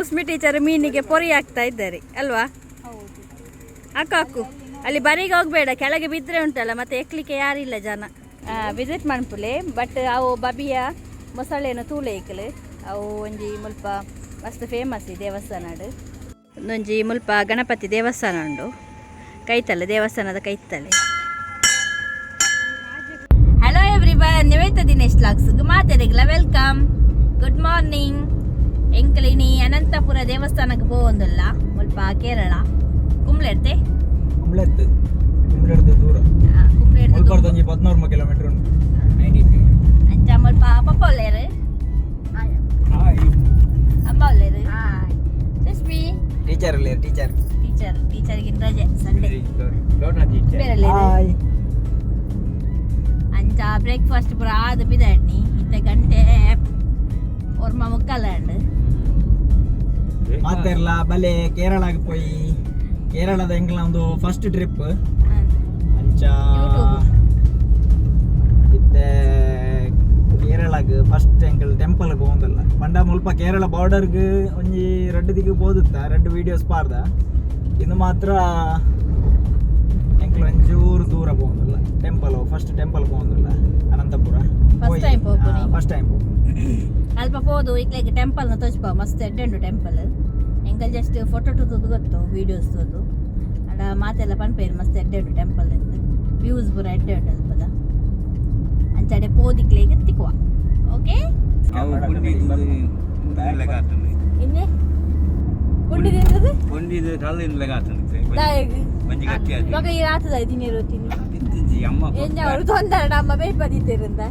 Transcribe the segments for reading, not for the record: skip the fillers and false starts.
Susmi teacher ಮೀನಿಗೆ ಪೊರಿ ಹಾಕ್ತಾ ಇದ್ದಾರೆ ಅಲ್ವಾ? ಹೌದು. ಹಾಕು ಹಾಕು. ಅಲ್ಲಿ ಬರಿಗೆ ಹೋಗ್ಬೇಡ, ಕೆಳಗೆ ಬಿದ್ದರೆ ಉಂಟಲ್ಲ, ಮತ್ತೆ ಎಕ್ಲಿಕ್ಕೆ ಯಾರಿಲ್ಲ ಜನ. ವಿಸಿಟ್ ಮನ್ಪುಲೆ. ಬಟ್ ಅವು ಬಬಿಯ ಮೊಸಳೆಯನ್ನು ತೂಲೆ ಇಕ್ಕಲು. ಅವು ಒಂಜಿ ಮುಲ್ಪ ಮಸ್ತ್ ಫೇಮಸ್ ಈ ದೇವಸ್ಥಾನ. ಒಂಜಿ ಮುಲ್ಪ ಗಣಪತಿ ದೇವಸ್ಥಾನ ಉಂಡು ಕೈತಲೆ, ದೇವಸ್ಥಾನದ ಕೈತಲೆ. Hello everyone, Niveta Dinesh vlogs ಮಾತೆರೆಗ್ಲ welcome, good morning. ಎಂಕಲಿನಿ ಅನಂತಪುರ ದೇವಸ್ಥಾನಕ್ಕೆ ಪೋವೊಂದುಲ್ಲ. ಮುಲ್ಪ ಕೇರಳ ಕುಂಬ್ಳೆಡ್ತೆ. ಕುಂಬ್ಳೆತ್ತು, ಕುಂಬ್ಳೆಡ್ದು ದೂರ. ಕುಂಬ್ಳೆಡ್ದು. ಮುಲ್ಪರ್ದು ಒಂಜಿ 16 ಕಿಲೋಮೀಟರ್ ಉಂಟು, 19. ಅಂಚ ಮುಲ್ಪ ಪಪ್ಪ ಉಲ್ಲೇರು, ಅಮ್ಮ ಉಲ್ಲೇರು, ಸುಷ್ಮಿ. ಟೀಚರ್ ಇಲ್ಲ, ಟೀಚರ್. ಟೀಚರ್, ಟೀಚರ್ಗೆ ರಜೆ ಸಂಡೇ. ಬೇರೆ. ಹಾಯ್. ಅಂಚ ಬ್ರೇಕ್ಫಾಸ್ಟ್ ಪೂರ ಆದ್ ಪಿದಾಡ್ನಿ. ಇತ್ತೆ ಗಂಟೆ 1:45 ಅಂಡ್. ಮಾತೆರ್ಲ ಬಲೆ ಕೇರಳಗ್ ಪೋಯಿ. ಕೇರಳದ ಎಂಕ್ಲ ಒಂದು ಫಸ್ಟ್ ಟ್ರಿಪ್ ಅಂಚ. YouTube. ಇತ್ತೆ ಕೇರಳಗ್ ಫಸ್ಟ್ ಎಂಕಲ್ ಟೆಂಪಲ್ ಪೋವೊಂದುಲ್ಲ. ಪಂಡ ಮುಲ್ಪ ಕೇರಳ ಬಾರ್ಡರ್ಗ್ ಒಂಜಿ ರಡ್ಡ್ ದಿಕ್ಕು ಪೋದಿತ್ತ, ರಡ್ಡ್ ವೀಡಿಯೋಸ್ ಪಾಡ್ದ. ಇಂದು ಮಾತ್ರ ಎಂಕಲ್ ಒಂಚೂರು ದೂರ ಪೋವೊಂದುಲ್ಲ, ಟೆಂಪಲ್, ಫಸ್ಟ್ ಟೆಂಪಲ್ ಪೋವೊಂದುಲ್ಲ, ಅನಂತಪುರ. First time ಪೋಪುನಿ. First time. ಅಲ್ಪ ಪೋದು ಇಕ್ಲೆಗ್ ಟೆಂಪಲ್ ನ ತೋಜ್ಪ. ಮಸ್ತ್ ಎಡ್ಡೆ ಉಂಡು ಟೆಂಪಲ್. ಎಂಕಲ್ ಜಸ್ಟ್ ಫೋಟೋ ತೂದು ಗೊತ್ತು, ವೀಡಿಯೋಸ್ ತೂದು. ಅಡ ಮಾತೆಲ್ಲ ಪನ್ಪೇರು, ಮಸ್ತ್ ಎಡ್ಡೆ ಉಂಡು ಟೆಂಪಲ್ ಅಂತ. ವ್ಯೂಸ್ ಪೂರ ಎಡ್ಡೆ ಉಂಡು ಅಲ್ಪದ. ಅಂಚಡೆ ಪೋದಿಕ್ಲೆಗ್ ತಿಕ್ಕುವ, ಓಕೆ? ಇನ್ನೆ ಪುಂಡಿ ತಿಂದದು. ಪುಂಡಿದು ಕಲ್ಲಿನ ಲೆಗಾತಂದು. ದಾಯೆಗ್? ಒಂಜಿ ಗಟ್ಟಿ ಆದ್. ಮಗ ಈ ರಾತದ ತಿನ್ನಿರು ತಿನ್ನಿ. ತಿಂತಿಜ್ಜಿ ಅಮ್ಮ. ಎಂಜ ಅವರು ತೊಂದರೆ ಅಮ್ಮ ಬೇಯ್ಪದಿತ್ತಿರಂದ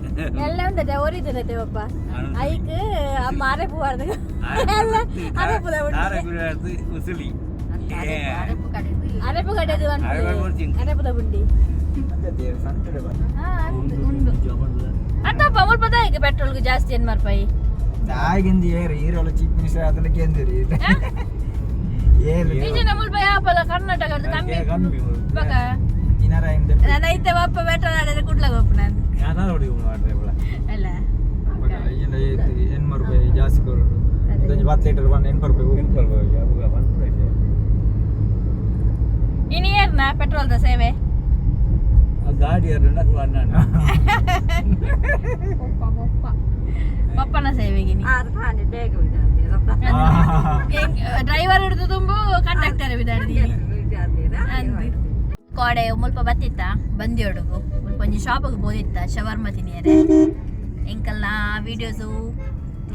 ಎಲ್ಲ ಉಂಡತೆ ಒರಿತನತೆ ಪಪ್ಪ. ಐಕ್ ಅಮ್ಮ ಅರೆಪು ಬಾರ್ದು ಎಲ್ಲ ಅರೆಪುದ ಉಂಡು. ತಾರ ಗುರುವಾರ್ದು ಉಸುಲಿ. ಅರೆಪು ಕಡೆದು. ಅರೆಪು ಕೊಡ್ತೀನಿ. ಅರೆಪುದ ಬುಂಡಿ. ಹಾ, ಉಂಡು ಅತ್ತಪ್ಪ. ಮುಲ್ಪ ದಾಯೆಗ್ ಪೆಟ್ರೋಲ್ಗೆ ಜಾಸ್ತಿ ಏನ್ ಮಾರ್ಪಾಯಿ? ದಾಗಿಂದ ಏರು ಈರೋಳ ಚೀಫ್ ಮಿನಿಸ್ಟರ್ ಅದನ್ನ ಕೇಂದ್ರಿ ಏರು. ನಿಜನ ಮುಲ್ಪ ಯಾಪಲ ಕರ್ನಾಟಕದ ಕಮ್ಮಿ. ಕಮ್ಮಿ. ಬಕ. ಇನಾರ. ನಾನು ಐತೆ ಬಪ್ಪ ಪೆಟ್ರೋಲ್ ಆಡಿದ್ರೆ ಕುಡ್ಲಾಗ ಒಪ್ಪು ನಾನು. ಯಾರು ಹೊಡಿ ಮಾಡ್ರೆ ಬಳ. ಅಲ್ಲ. 80 ರೂಪಾಯಿ ಜಾಸ್ತಿ ಕೊರಡು. ಇದೊಂದು 10 ಲೀಟರ್ ಬಂದು 80 ರೂಪಾಯಿ. ಇನ್ನು ಏರ್ನ ಪೆಟ್ರೋಲ್ದ ಸೇವೆ? ಗಾಡಿ ಎರಡು ಅಣ್ಣ. ಪಪ್ಪನ ಸೇವೆಗೆ. ಡ್ರೈವರ್ ಹಿಡಿದು ತುಂಬು ಕಂಡಕ್ಟರ್ ಬಿದಾಡ್ದಿ. ಕೋಡೆ ಮುಲ್ಪ ಬತ್ತಿತ್ತ ಬಂದಿಯೊಡುಗು. ಮುಲ್ಪ ಒಂಜಿ ಶಾಪಿಗೆ ಪೋದಿತ್ತ ಶವರ್ಮ ತಿನಿಯರೆ. ಎಂಕಲ್ನ ವೀಡಿಯೋಸು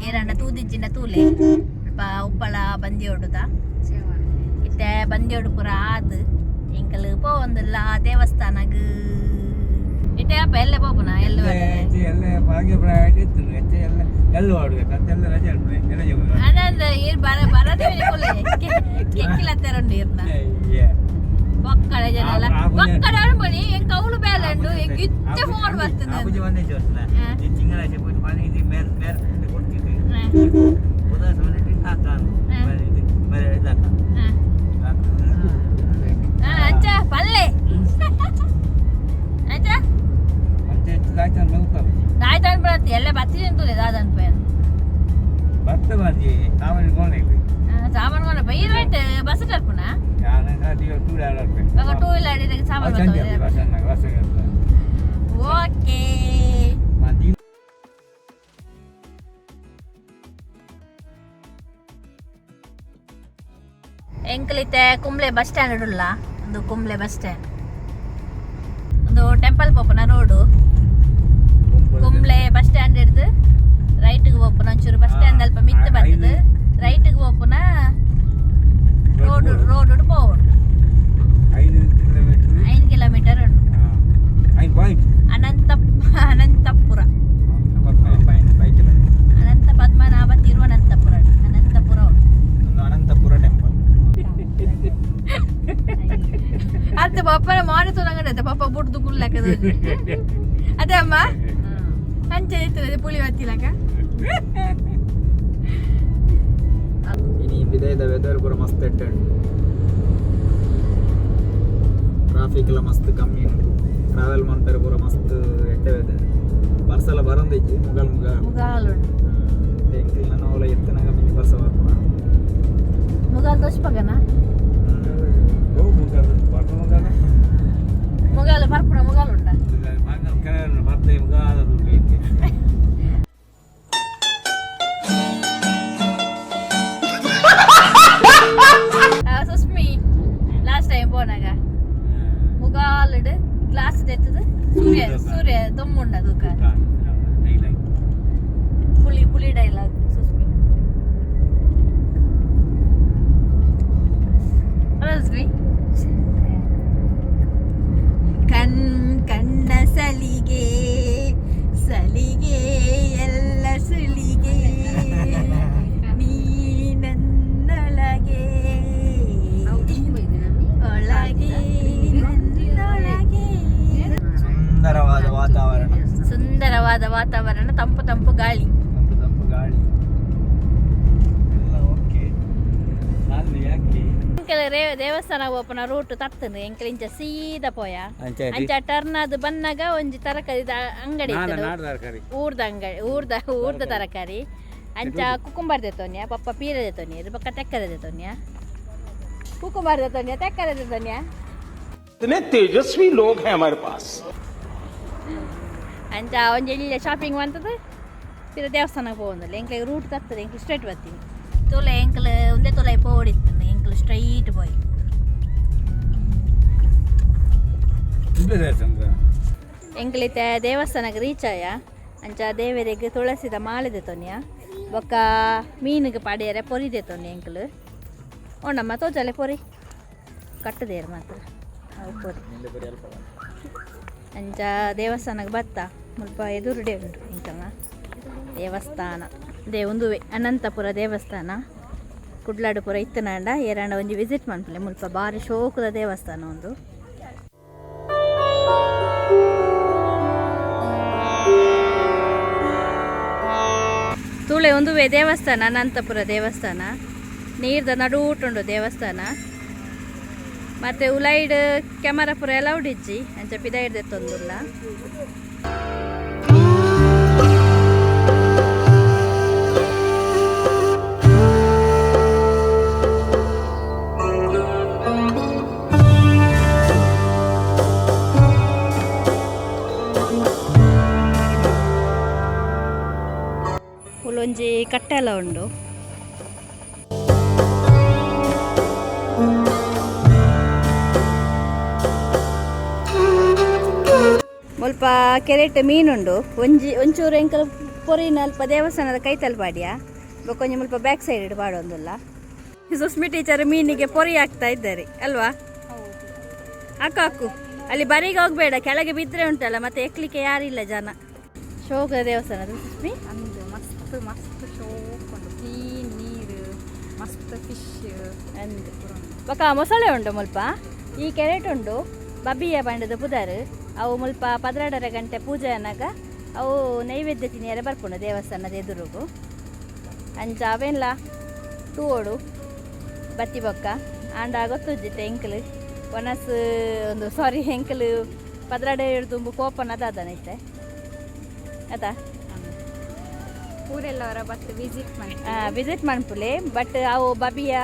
ಏರಂಡ ತೂದಿಜ್ಜಿಂಡ ತೂಲೆ. ಮುಲ್ಪ ಉಪ್ಪಳ ಬಂದಿಯೊಡುದ. ಇತ್ತೆ ಬಂದಿಯೊಡು ಪೂರ ಆದ್ ಎಂಕಲ್ ಪೋವೊಂದುಲ್ಲ ದೇವಸ್ಥಾನಗ್. ಇತ್ತೆ ಅಪ್ಪ ಎಲ್ಲೆ ಪೋಪುನ ಎಲ್ಲೆ? ಎಲ್ಲ ಭಾಗ್ಯ ಪ್ರಾಯ ಇತ್ತು ಎಲ್ಲ ಎಲ್ಲ ಆಡ್ಬೇಕು ಅಂತ ಎಲ್ಲ ರಜೆ ಉಂಟು ಎಲ್ಲ. ಅದಂದ್ರೆ ಈರ್ ಬರ ಬರದೇ ಕೆಕ್ಕಿಲತ್ತಾರುಂಡು ಈರ್ನ ಒಕ್ಕಡೆ ಜನ ಎಲ್ಲ ಒಕ್ಕಡೆ ಅನ್ಬನಿ. ಎಂಕ್ ಅವ್ಲು ಬೇಲೆ ಉಂಡು, ಎಂಕ್ ಇತ್ತೆ ಫೋನ್ ಬರ್ತದೆ. ಪೂಜೆ ಒಂದೇ ಜೋಸ್ನ. ತಿಂಗಳ ಪೂಜೆ ಮನೆ ಇದು ಮೇರೆ ಮೇರೆ ಕೊಡ್ತಿದ್ವಿ. ಉದಾಸ ಮನೆ ಹಾಕ ಮೇರೆ ಇದಾಕ. ಹಾ, ಅಂಚ ಪಲ್ಲೆ ಅಂಚ. ಅಂಚೆ ದಾಯ್ತಾನ ಮಲ್ಪ. ದಾಯ್ತಾನ್ ಬರತ್ತೆ ಎಲ್ಲ ಬತ್ತಿ ಅಂತುಲೆ ದಾದನ್ ಪೇನ್. ಭತ್ತ ಬಂದಿ ಸಾಮಾನ್ಯ ಗೋಣೆ. ಸಾಮಾನು ಕೊಂಡ ಬೈರ್ ರೈಟ್ ಬಸ್ ಟರ್ಪುನ. Two wheeler. ಬೊಕ ಟೂ ವೀಲರ್ ಇದಕ್ಕೆ ಸಾಮಾನು ಬರ್ತವೆ. ಓಕೆ. ಎಂಕಲಿತ್ತೆ ಕುಂಬ್ಳೆ ಬಸ್ ಸ್ಟ್ಯಾಂಡ್ ಉಲ್ಲ. ಒಂದು ಕುಂಬ್ಳೆ ಬಸ್ ಸ್ಟ್ಯಾಂಡ್, ಒಂದು ಟೆಂಪಲ್ ಪೋಪುನ ರೋಡು. ಕುಂಬ್ಳೆ ಬಸ್ ಸ್ಟ್ಯಾಂಡ್ ಹಿಡ್ದು ರೈಟ್ಗೆ ಪೋಪುನ. ಒಂಚೂರು ಬಸ್ ಸ್ಟ್ಯಾಂಡ್ ಅಲ್ಪ ಮಿತ್ತು ಬರ್ತದೆ, ರೈಟ್ಗೆ ಪೋಪುನ ರೋಡ್. ರೋಡ್ ಪೋವೊಡು. 5 ಕಿಲೋಮೀಟರ್. 5 ಕಿಲೋಮೀಟರ್ ಉಂಟು. 5 ಪಾಯಿಂಟ್. ಅನಂತ ಅನಂತಪುರ. 5 ಕಿಲೋಮೀಟರ್. ಅನಂತ ಪದ್ಮನಾಭ ತಿರುವನಂತಪುರ, ಅನಂತಪುರ. ಒಂದು ಅನಂತಪುರ ಟೆಂಪಲ್. ಅತ್ತ ಪಪ್ಪನ ಮಾನೆ ತುನಂಗಡೆ ಪಪ್ಪ ಬುಡ್ದು ಕುಲ್ಲಕದ. ಅದೇ ಅಮ್ಮ ಅಂಚೆ ಇರ್ತದೆ ಪುಳಿ ಬತ್ತಿಲಕ. ಇನಿ ಬಿದಾಯದ ವೆದರ್ ಪೂರ ಮಸ್ತ್ ಎಡ್ಡೆ ಉಂಟು. ಟ್ರಾಫಿಕ್ ಎಲ್ಲ ಮಸ್ತ್ ಕಮ್ಮಿ ಉಂಟು. ಟ್ರಾವೆಲ್ ಮನ್ಪೆರೆ ಪೂರ ಮಸ್ತ್ ಎಡ್ಡೆ ವೆದರ್. ಬರ್ಸಲ ಬರಂದಿಜ್ಜಿ, ಮುಗಲ್ ಮುಗಲ್. ಮುಗಾಲುಂಡು. ಎಂಕಲ್ನ ನೋಲ ಎತ್ತನಾಗ ಮಿನಿ ಬರ್ಸ ಬರ್ಪುನ. ಮುಗಾಲ್ ತೋಚ್ಪಗನ ಮುಗಾಲ ಪರ್ಪುಣ ಮುಗಾಲ ಉಂಡ. Susmi last time ಪೋನಾಗ ಮುಗಾಲಡ್ glass ತೆತ್ತದು Surya Surya ದೊಮ್ಮುಂಡ ದೂಕ ಪುಳಿ ಪುಳಿ dialogue Susmi ಅಲ್ಲ ಸುಸ್ಮಿ. ಕಣ್ ಕಣ್ಣ ಸಲಿಗೆ ಸಲಿಗೆ ಎಲ್ಲ ಸುಳಿಗೆ ನೀ ನನ್ನೊಳಗೆ ಒಳಗೆ ನನ್ನೊಳಗೆ. ಸುಂದರವಾದ ವಾತಾವರಣ. ಸುಂದರವಾದ ವಾತಾವರಣ, ತಂಪು ತಂಪು ಗಾಳಿ. ತಂಪು ತಂಪು ಗಾಳಿ ಎಲ್ಲ ಓಕೆ. ಎಂಕಲ್ ದೇವಸ್ಥಾನ ಓಪನ ರೂಟ್ ತತ್ತನು ಎಂಕಲ್ ಇಂಚ ಸೀದಾ ಪೋಯ. ಅಂಚ ಟರ್ನ್ ಅದು ಬನ್ನಾಗ ಒಂಜಿ ತರಕಾರಿ ಅಂಗಡಿ ಇತ್ತದು. ಊರ್ದ ಅಂಗಡಿ, ಊರ್ದ ಊರ್ದ ತರಕಾರಿ. ಅಂಚ ಕುಕುಂಬರ್ ದೆತೋನ್ಯ, ಪಪ್ಪ ಪೀರೆ ದೆತೋನ್ಯ, ಇದು ಬೊಕ್ಕ ತೆಕ್ಕರೆ ದೆತೋನ್ಯ, ಕುಕುಂಬರ್ ದೆತೋನ್ಯ, ತೆಕ್ಕರೆ ದೆತೋನ್ಯ. इतने तेजस्वी लोग हैं हमारे पास. ಅಂಚ ಒಂಜಿ ಎಲ್ಲಿ ಶಾಪಿಂಗ್ ಮಂತದ ಪಿರ ದೇವಸ್ಥಾನಕ್ಕೆ ಪೋವೊಂದುಲ್ಲ. ಎಂಕ್ಲೆಗ್ ರೂಟ್ ತತ್ತದ, ಎಂಕ್ಲು ಸ್ಟ್ರೈಟ್ ಬರ್ತೀನಿ. ತುಲೆ ಎಂಕ್ಲು ಒಂದೇ ತುಲೆ ಪೋಡಿತ್ತು, ಎಂಕ್ಲು ಸ್ಟ್ರೈಟ್ ಪೋಯಿ. ಎಂಕ್ಲಿತೆ ದೇವಸ್ಥಾನಕ್ಕೆ ರೀಚ್ ಆಯ. ಅಂಚ ದೇವರಿಗೆ ತುಳಸಿದ ಮಾಲೆ ದೆತೊನ್ಯ, ಬೊಕ್ಕ ಮೀನಿಗೆ ಪಾಡಿಯರೆ ಪೊರಿ ದೆತೊನ್ಯ ಎಂಕ್ಲು. ಓಣಮ್ಮ ತೋಜಲೆ ಪೊರಿ ಕಟ್ಟದೇರು ಮಾತ್ರ ಅವು ಪೊರಿ. ಅಂಚ ದೇವಸ್ಥಾನಕ್ಕೆ ಬತ್ತ ಮುಲ್ಪ ಎದುರುಡೆ ಉಂಟು ಎಂಕಲ್ನ ದೇವಸ್ಥಾನ. They ಉಂದುವೆ ಅನಂತಪುರ ದೇವಸ್ಥಾನ. ಕುಡ್ಲಾಡುಪುರ ಇತ್ತನಾಂಡ ಏರಾಂಡ ಒಂಜಿ ವಿಸಿಟ್ ಮನ್ಪುಲೆ. ಮುಲ್ಪ ಬಾರಿ ಶೋಕುದ ದೇವಸ್ಥಾನ ಒಂದು. ತುಳೆ ಒಂದುವೆ ದೇವಸ್ಥಾನ, ಅನಂತಪುರ ದೇವಸ್ಥಾನ. ನೀರ್ದ ನಡೂಟುಂಡು ದೇವಸ್ಥಾನ. ಮತ್ತೆ ಉಲೈಡ್ ಕ್ಯಾಮರಾ ಪೂರ ಅಲೌಡ್ ಇಜ್ಜಿ, ಅಂಚ ಪಿದೈಡ್ ದೆತ್ತೊಂದುಲ್ಲ. ಉಲೊಂಜಿ ಕಟ್ಟೆಲ ಉಂಡು. ಮುಲ್ಪ ಕೆರೆಟ್ ಮೀನುಂಡು. ಒಂಜಿ ಒಂಚೂರು ಎಂಕಲ್ ಪೊರಿನ ಅಲ್ಪ ದೇವಸ್ಥಾನದ ಕೈತಲ್ ಪಾಡ್ಯ, ಬೊಕ್ಕೊಂಜಿ ಮುಲ್ಪ ಬ್ಯಾಕ್ ಸೈಡ್ ಪಾಡೊಂದುಲ್ಲ. ಸುಸ್ಮಿ ಟೀಚರ್ ಮೀನಿಗೆ ಪೊರಿ ಹಾಕ್ತಾ ಇದ್ದಾರೆ ಅಲ್ವಾ? ಹಾಕು ಹಾಕು, ಅಲ್ಲಿ ಬರಿಗೆ ಹೋಗ್ಬೇಡ, ಕೆಳಗೆ ಬಿದ್ದರೆ ಉಂಟಲ್ಲ ಮತ್ತೆ ಎಕ್ಲಿಕ್ಕೆ ಯಾರಿಲ್ಲ ಜನ. ಶೋಕ ದೇವಸ್ಥಾನ ಅದು ಸುಸ್ಮಿ. ಅಂದು ಮಸ್ತ್ ಮಸ್ತ್ ಶೋಕ್ ಉಂಡು, ಕ್ಲೀನ್ ನೀರು, ಮಸ್ತ್ ಫಿಶ್. ಅಂದ್ ಬೊಕ ಮೊಸಳೆ ಉಂಡು ಮುಲ್ಪ. ಈ ಕೆರೆಟ್ ಉಂಡು ಬಬ್ಬಿಯ ಬಂಡದ ಪುದರ್. ಅವು ಮುಲ್ಪ 12.5 ಗಂಟೆ ಪೂಜೆ ಅನ್ನಾಗ ಅವು ನೈವೇದ್ಯ ತಿನಿಯರೆ ಬರ್ಪುಂಡು ದೇವಸ್ಥಾನದ ಎದುರುಗು. ಅಂಚ ಅವೇನ್ಲ ತೂವೊಡು ಬತ್ತಿ ಬೊಕ್ಕ. ಆಂಡ ಗೊತ್ತುಜ್ಜಿತ್ತೆ ಎಂಕಲ್ ಒನಸ್ ಒಂದು ಸಾರಿ ಎಂಕಲ್ 12 ತುಂಬು ಕೋಪನ ದಾದನೈತೆ ಅತಾ. ಊರೆಲ್ಲವರ ಬತ್ತು ವಿಸಿಟ್ ಮಾಡಿ. ವಿಸಿಟ್ ಮನ್ಪುಲೆ. ಬಟ್ ಅವು ಬಬಿಯ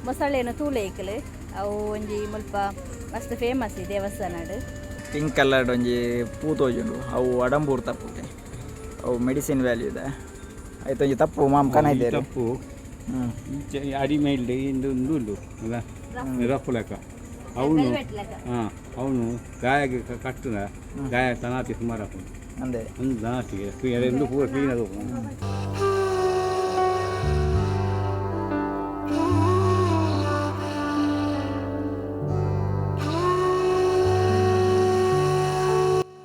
ಮೊಸಳೆನು ತೂಲೆ ಇಕ್ಕಲು. ಅವು ಒಂಜಿ ಮುಲ್ಪ ಮಸ್ತ್ ಫೇಮಸ್ ಈ ದೇವಸ್ಥಾನಡ್. ಪಿಂಕ್ ಕಲರ್ಡ್ ಒಂಜಿ ಪೂ ತೋಜುಂಡು. ಅವು ಅಡಂಬೂರು ತಪ್ಪುಗೆ, ಅವು ಮೆಡಿಸಿನ್ ವ್ಯಾಲ್ಯೂ ಇದೆ. ಆಯ್ತು, ಒಂಜಿ ತಪ್ಪು ಮಾಮ್ ಕನ ಇದೆ. ತಪ್ಪು. ಹ್ಞೂ. ಈಚೆ ಅಡಿ ಮೇಲ್ಡೆ ಇಂದು ಉಂದು ಉಂಡು ಅಲ್ಲ, ರಫ್ ಲೆಕ್ಕ ಅವನು. ಹಾಂ, ಅವನು ಗಾಯಗೆ ಕಟ್ಟುನ ಗಾಯ ತನಾತಿ ಸುಮಾರು ಹಾಕೊಂಡು. ಅಂದೆ. ಒಂದು ದನಾತಿಗೆ ಎಂದು ಪೂರ ಕ್ಲೀನ್ ಅದು.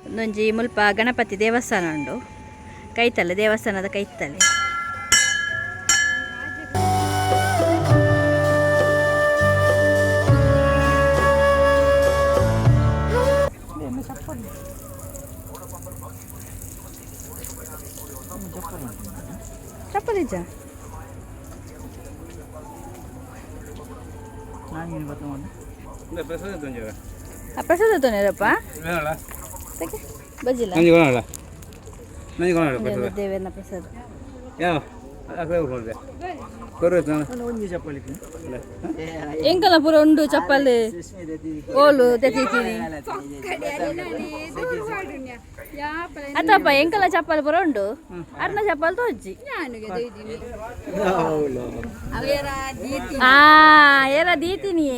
ಒಂದೊಂಜಿ ಮುಲ್ಪ ಗಣಪತಿ ದೇವಸ್ಥಾನ ಉಂಡು ಕೈತಲೆ, ದೇವಸ್ಥಾನದ ಕೈತಲೆ. ಚಪ್ಪಲಿಜ್ಜ? ನಾನು ಗೊತ್ತ ಮಾಡಿ. ಪ್ರಸಾದ ತೊಂದರೆ. ಆ ಪ್ರಸಾದ ತೊಂದರಪ್ಪ ಬಜ್ಜಿಲ್ಲ. ನಂಗೆ ಕೊಡೋಣ, ನಂಗೆ ಕೊಡೋಣ ಪ್ರಸಾದ. ದೇವೇನ ಪ್ರಸಾದ. ಯಾವ ಅక్కడ ಕೊಡ್ದೆ. ಒಂಜಿ ಚಪ್ಪಲಿಗೆ ಎಂಕಲ ಪೂರ ಉಂಡು ಚಪ್ಪಲ್ ಓಲು ತೆತ್ತೀನಿ ಅತ್ತಪ್ಪ ಎಂಕಲ ಚಪ್ಪಲ್ ಪೂರ ಉಂಡು ಅರ್ನ ಚಪ್ಪಲ್ ತೋಜಿ. ಆ ಏರ ದೀತೀನಿ.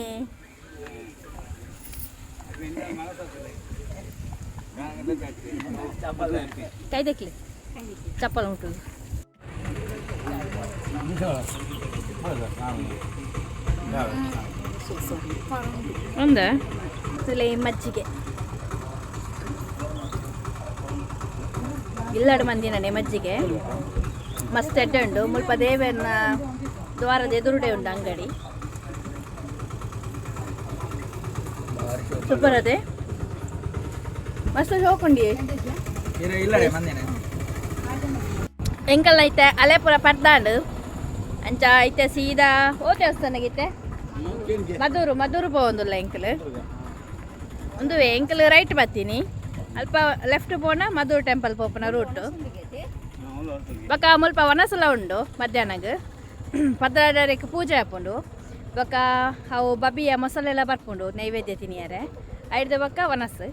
ಕೈ ದಕ್ಲಿ ಚಪ್ಪಲ್ ಉಂಟು. ಒಂದ ತುಲೆ ಮಜ್ಜಿಗೆ ಇಲ್ಲಡು ಮಂದಿನನೆ ಮಜ್ಜಿಗೆ ಮಸ್ತ್ ಎಡ್ಡೆ ಉಂಡು. ಮುಲ್ಪ ದೇವರನ ದ್ವಾರದ ಎದುರುಡೆ ಉಂಡು ಅಂಗಡಿ. ಸೂಪರ್ ಅದೇ ಮಸ್ತ್ ಹೋಗುಂಡಿ. ಇಲ್ಲಡೆ ಮಂದಿನ. ಎಂಕಲ್ ಐತೆ ಅಲೆಪುರ ಪರ್ದಾಂಡು ಅಂಚ ಐತೆ ಸೀದಾ ಓ ದೇವಸ್ಥಾನಗಿತ್ತೆ ಮಧೂರು ಮಧೂರು ಪೋವೊಂದುಲ್ಲ ಎಂಕಲ್ ಒಂದುವೆ ಎಂಕಲ್ ರೈಟ್ ಬತ್ತೀನಿ ಅಲ್ಪ ಲೆಫ್ಟ್ ಪೋಣ ಮಧೂರು ಟೆಂಪಲ್ ಪೋಪುನ ರೂಟ್. ಬೊಕ ಮುಲ್ಪ ವನಸುಲ ಉಂಡು ಮಧ್ಯಾಹ್ನಗ್ 12ಕ್ಕೆ ಪೂಜೆ ಆಪುಂಡು. ಬೊಕ ಅವು ಬಬಿಯ ಮೊಸಳೆಲ್ಲ ಬರ್ಪುಂಡು ನೈವೇದ್ಯ ತಿನಿಯರೆ ಐಡ್ದ ಬೊಕ್ಕ ವನಸು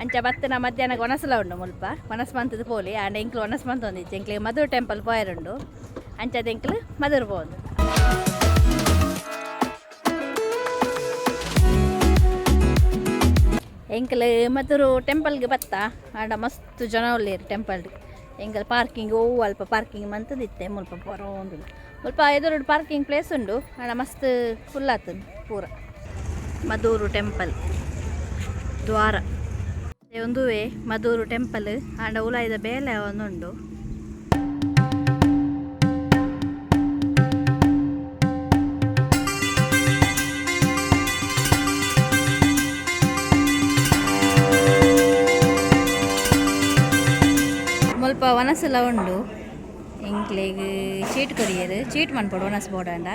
ಅಂಚ ಬತ್ತನ ಮಧ್ಯಾಹ್ನಗ್ ವನಸುಲ ಉಂಡು ಮುಲ್ಪ ವನಸ್ ಮಂತದ ಪೋಲಿ ಆಂಡ ಎಂಕ್ಲು ವನಸ್ ಮಂತ್ ಒಂದಿತ್ತು ಎಂಕ್ಲು ಮಧುರ್ ಟೆಂಪಲ್ ಪೋಯರುಂಡು ಅಂಚದ ಎಂಕ್ಲು ಮಧುರ್ ಪೋವೊಂದು. ಎಂಕಲ್ ಮಧುರು ಟೆಂಪಲ್ಗೆ ಬತ್ತ ಆಂಡ ಮಸ್ತ್ ಜನ ಉಲ್ಲೇರು ಟೆಂಪಲ್. ಎಂಕಲ್ ಪಾರ್ಕಿಂಗ್ ಓ ಅಲ್ಪ ಪಾರ್ಕಿಂಗ್ ಮಂತದಿತ್ತೆ ಮುಲ್ಪ ಬರೋಂದು ಮುಲ್ಪ ಎದುರು ಪಾರ್ಕಿಂಗ್ ಪ್ಲೇಸ್ ಉಂಡು ಆಂಡ ಮಸ್ತ್ ಫುಲ್ ಆತುಂಡು ಪೂರ. ಮಧೂರು ಟೆಂಪಲ್ ದ್ವಾರ ಒಂದುವೆ ಮಧೂರು ಟೆಂಪಲ್ ಆಂಡ ಉಲಾಯಿದ ಬೇಲೆ ಒಂದುಂಡು. ಮುಲ್ಪ ವನಸುಲ ಉಂಡು ಎಂಕ್ಲೆಗ್ ಚೀಟ್ ಕೊರಿಯೆರ್ ಚೀಟ್ ಮನ್ಪೊಡು ವನಸ್ ಬೋಡಾಂಡ.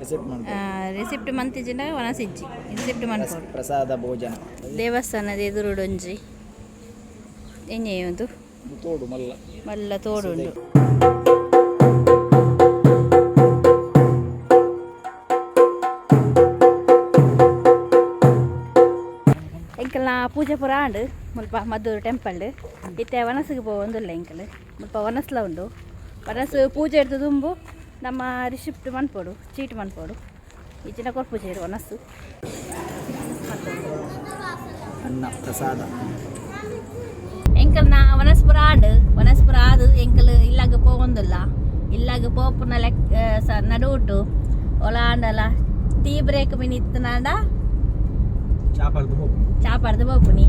ರಿಸಿಪ್ಟ್ ಮಾಡ್ತಾರೆ. ರಿಸಿಪ್ಟ್ ಮಂತಿಜಿಂಡ ವನಸ್ ಇಜ್ಜಿ ರಿಸಿಪ್ಟ್ ಮನ್ಪೊಡು. ಪ್ರಸಾದ ಭೋಜನ. ದೇವಸ್ಥಾನದ ಎದುರುಡೊಂಜಿ ಎಂಜೆ ಉಂದು. ತೋಡು ಮಲ್ಲ. ಮಲ್ಲ ತೋಡುಂಡು. ಎಂಕಲ್ನ ಪೂಜೆ ಪೂರ ಆಂಡ್ ಮುಲ್ಪ ಮದ್ದೂರು ಟೆಂಪಲ್. ಇತ್ತೆ ವನಸ್ಸಿಗೆ ಪೋವೊಂದುಲ್ಲ ಎಂಕಲ್ ಮುಲ್ಪ ವನಸ್ಲ ಉಂಡು. ವನಸ್ ಪೂಜೆ ಇಡ್ದು ದುಂಬು ನಮ್ಮ ರಿಸಿಪ್ಟ್ ಮನ್ಪೊಡು ಚೀಟ್ ಮನ್ಪೊಡು ಇಜ್ಜಿನ ಕೊರ್ಪುಜೆರ್ ವನಸ್ಸು. ಅನ್ನ ಪ್ರಸಾದ. ಎಂಕಲ್ನ ವನಸ್ಪುರ ಆಂಡ್ ವನಸ್ಪುರ ಆದ್ ಎಂಕಲ್ ಇಲ್ಲಾಗ ಪೋವೊಂದುಲ್ಲ ಇಲ್ಲಾಗ ಪೋಪುನ ಲೆಕ್ಕ ನಡುಟು ಒಲ ಆಂಡಲ ಟೀ ಬ್ರೇಕ್ ಮಿನಿ ಇತ್ತನಾಂಡ. ಚಾಪಲ್ದು ಹೋಗು. ಚಾ ಪಡ್ದು ಪೋಪುನಿ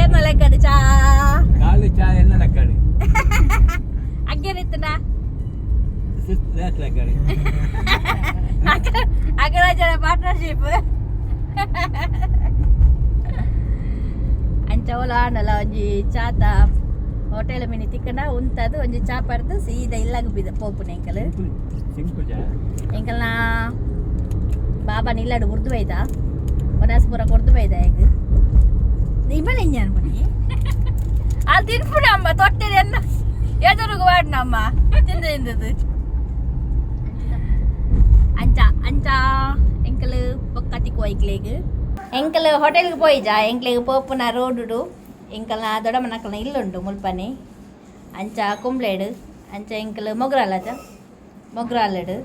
ಏರ್ನ ಲೆಕ್ಕಡ್ ಚಾ. ಖಾಲಿ ಚಾ ಎನ್ನ ಲೆಕ್ಕಡಿ. ಅಗ್ಗೇನಿತ್ತನ. ಲೆಕ್ಕಡಿ. ಅಗರಾಜನ ಪಾರ್ಟ್ನರ್ಶಿಪ್ ಅಂಚ ಓಲ ಆಂಡಲ ಒಂಜಿ ಚಾತ ಹೋಟೆಲ್ ಮಿನಿ ತಿಕ್ಕಂಡ ಉಂತದು ಒಂಜಿ ಚಾ ಪರ್ದು ಸೀದಾ ಇಲ್ಲಾಗ ಬಿದ ಪೋಪುನಿ ಎಂಕಲ್. ಸಿಂಪಲ್ ಚಾ. ಎಂಕಲ್ನ ಬಾಬಾ ನಿಲ್ಲಾಡು ಉರ್ದು ಬೈದ ವನಸ್ ಪೂರ ಕೊರ್ದು ಬೈದ ಈಗ ಇಮ್ಮಲ ಇಂಜ ಅನ್ಪುನಿ ಅಲ್ಲಿ ತಿನ್ಪುಣ ಅಮ್ಮ ತೊಟ್ಟೆ ಎನ್ನ ಎದುರುಗು ವಾಡ್ನಮ್ಮ ತಿಂದ ತಿಂದದು ಅಂಚ ಅಂಚ ಎಂಕಲ್ ಬೊಕ್ಕ ತಿಕ್ಕುವ ಐಕ್ಲೆಗ್ ಎಂಕಲ್ ಹೋಟೆಲ್ಗೆ ಪೋಯಿಜ ಎಂಕ್ಲೆಗ್ ಪೋಪುನ ರೋಡುಡು ಎಂಕಲ್ನ ದೊಡ್ಡಮ್ಮನಕಲ್ನ ಇಲ್ಲುಂಡು ಮುಲ್ಪನೆ ಅಂಚ ಕುಂಬ್ಲೇಡು ಅಂಚ ಎಂಕಲ್ ಮೊಗ್ರಾಲದ ಮೊಗ್ರಾಲಡು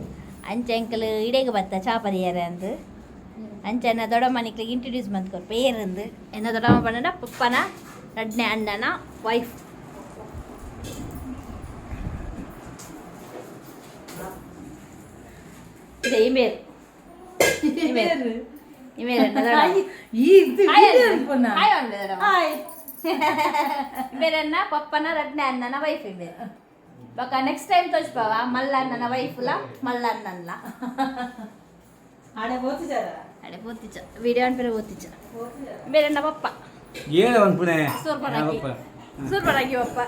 ಅಂಚ ಎಂಕಲ್ ಇಡೆಗ್ ಬತ್ತ ಚಾಪರಿಯರೆ ಅಂದ್ ಅಂಚ ಎನ್ನ ದೊಡ್ಡಮ್ಮನಿಕ್ಲಿಗೆ ಇಂಟ್ರೊಡ್ಯೂಸ್ ಮಂತ್ ಕೊರ್ಪ ಏರಂದು ಎನ್ನ ದೊಡ್ಡಮ್ಮ ಪಂಡ ಪಪ್ಪನ ರಡ್ನೆ ಅಣ್ಣನ ವೈಫ್. ಇದೆ ಇಮೇಲ್ ಇಮೇಲ್ ಇಮೇಲ್ ಎನ್ನ ದೊಡ್ಡಮ್ಮ. ಹಾಯ್ ಅಂದೆ ದೊಡ್ಡಮ್ಮ. ಬೇರೆನ್ನ ಪಪ್ಪನ ರಡ್ನೆ ಅಣ್ಣನ ವೈಫ್ ಇಮೇಲ್ ಬೊಕ ನೆಕ್ಸ್ಟ್ ಟೈಮ್ ತೋಜ್ಪಾವ ಮಲ್ಲ ಅಣ್ಣನ ವೈಫ್ಲ ಮಲ್ಲ ಅಣ್ಣನ್ಲ. ಆಡೆ ಓದಿದಾರ. ಅಡೆ ಪೋತಿಚ್ಚ ವಿಡಿಯೋ ಅನ್ಪೇರೆ ಓತಿಚ್ಚ ಬೇರೆನ್ನ ಪಪ್ಪ. ಏಳು ಒಂದು ಪುಣೆ. ಸೂರ್ಪನಾಗಿ ಸೂರ್ಪನಾಗಿ ಪಪ್ಪ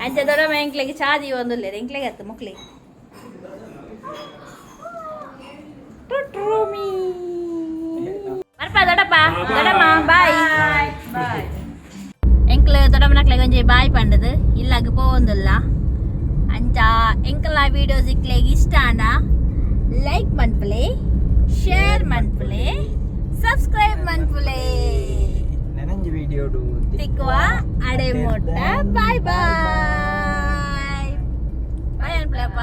ಅಂಚ ದೊಡ್ಡಮ್ಮ ಎಂಕ್ಲೆಗ್ ಚಾದಿ ಒಂದುಲ್ಲೇರು ಎಂಕ್ಲೆಗ್ ಅತ್ತು ಮುಕ್ಲಿ ಟುಟ್ರೂಮಿ ಬರ್ಪ ದೊಡ್ಡಪ್ಪ ದೊಡ್ಡಮ್ಮ ಬಾಯ್. ಎಂಕ್ಲು ದೊಡ್ಡಮ್ಮನಕ್ಲೆಗ್ ಒಂಜಿ ಬಾಯ್ ಪಂಡದು ಇಲ್ಲಾಗ ಪೋವೊಂದುಲ್ಲ. ಅಂಚ ಅಂಚ ಎಂಕಲ್ನ ವೀಡಿಯೋಸ್ ಇಕ್ಲೆಗ್ ಇಷ್ಟ ಆಂಡ ಲೈಕ್ ಮನ್ಪುಲೆ, ಶೇರ್ ಮನ್ಪುಲೆ, ಸಬ್ಸ್ಕ್ರೈಬ್ ಮನ್ಪುಲೆ. ನೆನಂಜಿ ವಿಡಿಯೋಡು ತಿಕ್ಕುವ ಅಡೆ ಮೋಟ. ಬಾಯ್ ಬಾಯ್ ಬಾಯ್ ಅನ್ಪುಲೆ ಅಪ್ಪ.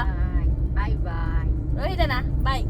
Bye bye. ರೋಹಿತನಾ, ಬಾಯ್.